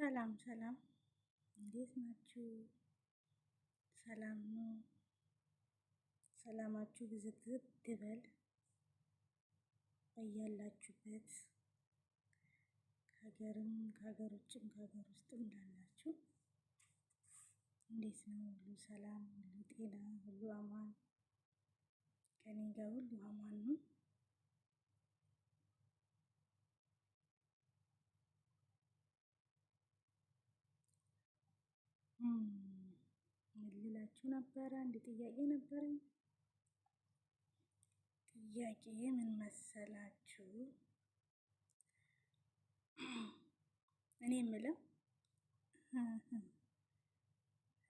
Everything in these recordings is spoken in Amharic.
ሰላም ሰላም፣ እንዴት ናችሁ? ሰላም ነው። ሰላማችሁ ብዝት ይበል በያላችሁበት፣ ከሀገርም ከሀገር ውጭም ከሀገር ውስጥም ላላችሁ እንዴት ነው? ሁሉ ሰላም፣ ሁሉ ጤና፣ ሁሉ አማን። ከኔ ጋር ሁሉ አማን ነው። ምን ልላችሁ ነበረ? አንድ ጥያቄ ነበረኝ። ጥያቄ ምን መሰላችሁ? እኔ የምለው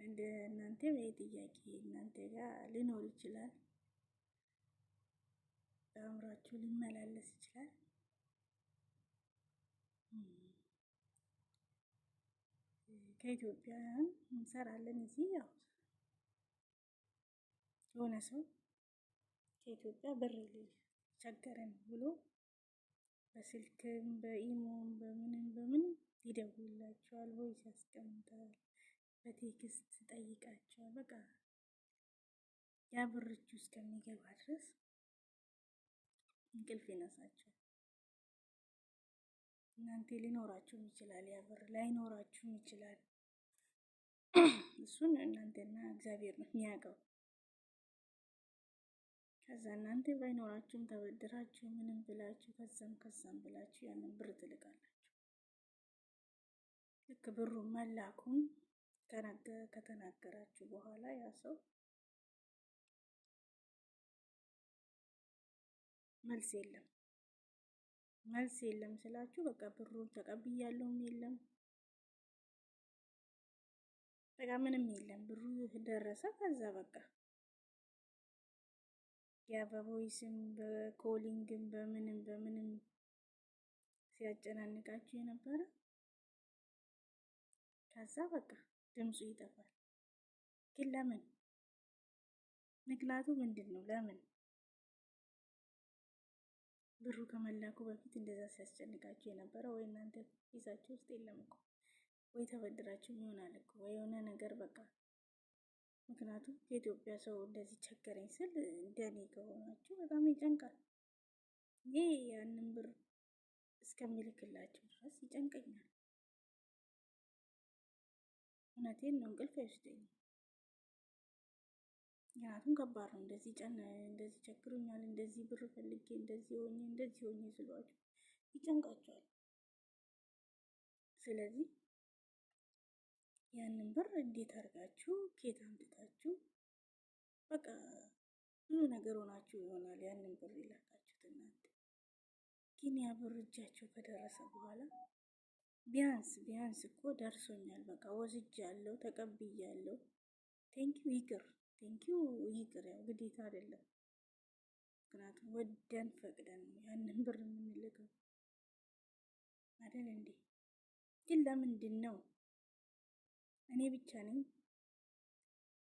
እንደ እናንተ ይሄ ጥያቄ እናንተ ጋር ሊኖር ይችላል፣ በአእምሯችሁ ሊመላለስ ይችላል። ከኢትዮጵያ እንሰራለን እዚህ ያው የሆነ ሰው ከኢትዮጵያ ብር ቸገረን ብሎ በስልክም በኢሞም በምንም በምንም ይደውልላቸዋል፣ voice ያስቀምጣል፣ በ text ጠይቃቸዋል። በቃ ያ ብር እጁ እስከሚገባ ድረስ እንቅልፍ ይነሳቸዋል። እናንተ ሊኖራችሁም ይችላል፣ ያ ብር ላይኖራችሁም ይችላል። እሱን እናንተና እግዚአብሔር ነው የሚያውቀው። ከዛ እናንተ ባይኖራችሁም ተበድራችሁ ምንም ብላችሁ ከዛም ከዛም ብላችሁ ያንን ብር ትልካላችሁ። ልክ ብሩ መላኩን ከተናገራችሁ በኋላ ያ ሰው መልስ የለም። መልስ የለም ስላችሁ በቃ ብሩን ተቀብያለሁም የለም፣ በቃ ምንም የለም። ብሩ ደረሰ። ከዛ በቃ ያ በቮይስም በኮሊንግም በምንም በምንም ሲያጨናንቃችሁ የነበረ ከዛ በቃ ድምፁ ይጠፋል። ግን ለምን? ምክንያቱ ምንድን ነው? ለምን ብሩ ከመላኩ በፊት እንደዛ ሲያስጨንቃችሁ የነበረ? ወይ እናንተ ኪሳችሁ ውስጥ የለም እኮ፣ ወይ ተበድራችሁ ይሆናል እኮ፣ ወይ የሆነ ነገር በቃ። ምክንያቱም ከኢትዮጵያ ሰው እንደዚህ ቸገረኝ ስል እንደኔ ከሆናችሁ በጣም ይጨንቃል። ይህ ያንን ብር እስከሚልክላቸው ድረስ ይጨንቀኛል። እውነቴን ነው፣ እንቅልፍ አይወስደኝም። ምክንያቱም ከባድ ነው። እንደዚህ ጨን እንደዚህ ቸግሮኛል፣ እንደዚህ ብር ፈልጌ፣ እንደዚህ ሆኜ እንደዚህ ሆኜ ስሏችሁ ይጨንቃቸዋል። ስለዚህ ያንን ብር እንዴት አድርጋችሁ ኬት አምጥታችሁ በቃ ብዙ ነገር ሆናችሁ ይሆናል ያንን ብር የላካችሁት እናንተ። ግን ያ ብር እጃቸው ከደረሰ በኋላ ቢያንስ ቢያንስ እኮ ደርሶኛል፣ በቃ ወስጃለሁ፣ ተቀብያለሁ፣ thank you ይቅር፣ thank you ይቅር፣ ያው ግዴታ አይደለም። ምክንያቱም ወደን ፈቅደን ነው ያንን ብር የምንልከው አይደል እንዴ? ግን ለምንድን ነው እኔ ብቻ ነኝ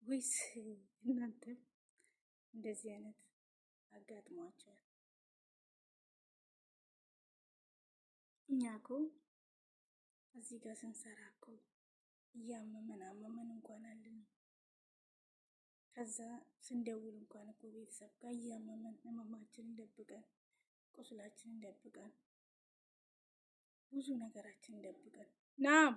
ወይስ እናንተም እንደዚህ አይነት አጋጥሟቸዋል? እኛ እኮ እዚህ ጋር ስንሰራ እኮ እያመመን አመመን እንኳን አለን። ከዛ ስንደውል እንኳን እኮ ቤተሰብ ጋር እያመመን ህመማችንን ደብቀን፣ ቁስላችንን ደብቀን፣ ብዙ ነገራችንን ደብቀን ናም